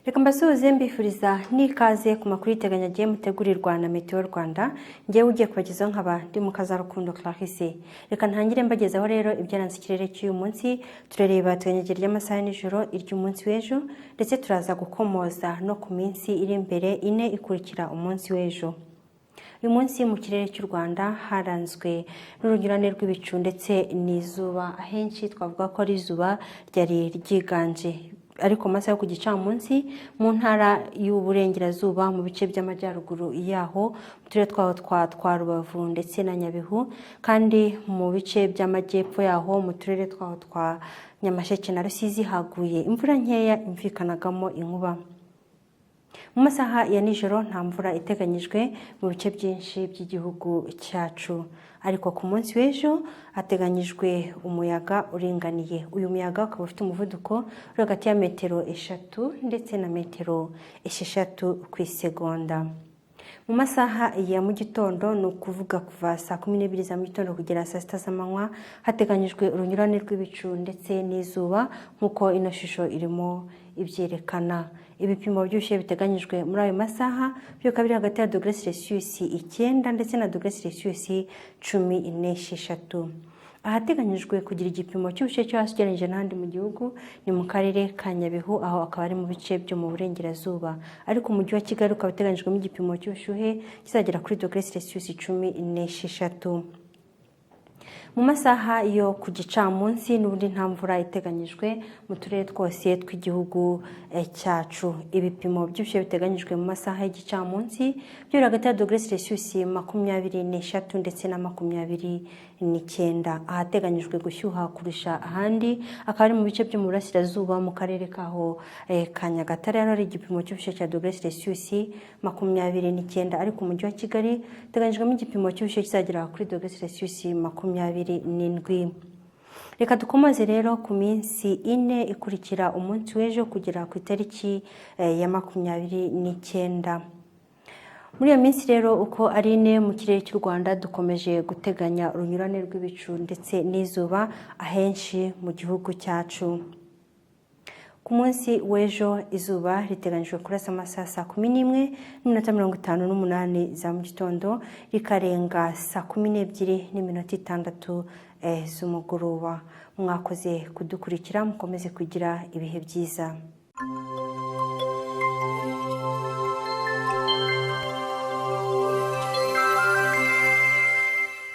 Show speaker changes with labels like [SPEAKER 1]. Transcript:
[SPEAKER 1] Reka mbasuhuze, mbifuriza n'ikaze ku makuru y'iteganyagihe mutegurirwa na Meteo Rwanda. Ngewe ugiye kubagezaho nkaba ndi Mukazarukundo Clarisse. Reka ntangire mbagezaho rero ibyaranze ikirere cy'uyu munsi. Turareba iteganyagihe ry'amasaha ya nijoro, iry'umunsi w'ejo, ndetse turaza gukomoza no ku minsi iri imbere ine ikurikira umunsi w'ejo. Uyu munsi mu kirere cy'u Rwanda haranzwe n'urunyurane rw'ibicu ndetse n'izuba. Ahenshi twavuga ko ari izuba ryari ryiganje, ariko mu masaha yo ku gicamunsi mu ntara y'Uburengerazuba, mu bice by'amajyaruguru yaho, mu turere twaho twa Rubavu ndetse na Nyabihu, kandi mu bice by'amajyepfo yaho, mu turere twaho twa Nyamasheke na Rusizi, haguye imvura nkeya imvikanagamo inkuba. Mu masaha ya nijoro nta mvura iteganyijwe mu bice byinshi by'igihugu cyacu, ariko ku munsi w'ejo hateganyijwe umuyaga uringaniye. Uyu muyaga ukaba ufite umuvuduko uri hagati ya metero 3 ndetse na metero 6 ku isegonda. Mu masaha ya mu gitondo, ni ukuvuga kuva saa 12 za mu gitondo kugera saa 6 z'amanywa, hateganyijwe urunyurane rw'ibicu ndetse n'izuba, nk'uko ino shusho irimo ibyerekana. Ibipimo by'ubushyuhe biteganyijwe muri ayo masaha byo bikaba biri hagati ya dogere Celsius 9 ndetse na dogere Celsius 16. Ahateganyijwe kugira igipimo cy'ubushyuhe cyo hasi ugereranyije n'ahandi mu gihugu ni mu karere ka Nyabihu, aho akaba ari mu bice byo mu burengerazuba, ariko umujyi wa Kigali ukaba uteganyijwemo igipimo cy'ubushyuhe kizagera kuri dogere Celsius 16. Mu masaha yo ku gicamunsi n'ubundi nta mvura iteganyijwe mu turere twose tw'igihugu cyacu. Ibipimo by'ubushyuhe biteganyijwe mu masaha y'igicamunsi byo biri hagati ya dogere Celsius 23 ndetse na 29. Ahateganyijwe gushyuha kurusha ahandi akaba ari mu bice byo mu burasirazuba, mu karere kaho ka Nyagatare, hari igipimo cy'ubushyuhe cya dogere Celsius 29, ariko umujyi wa Kigali uteganyijwemo igipimo cy'ubushyuhe kizagera kuri dogere Celsius 27. Reka dukomoze rero ku minsi ine ikurikira umunsi w'ejo kugera ku itariki ya 29. Muri iyo minsi rero uko ari ine, mu kirere cy'u Rwanda dukomeje guteganya urunyurane rw'ibicu ndetse n'izuba ahenshi mu gihugu cyacu. Ku munsi w'ejo izuba riteganyijwe kurasa amasaha saa 11:58 za mu gitondo, rikarenga saa 12:06 z'umugoroba. Mwakoze kudukurikira, mukomeze kugira ibihe byiza.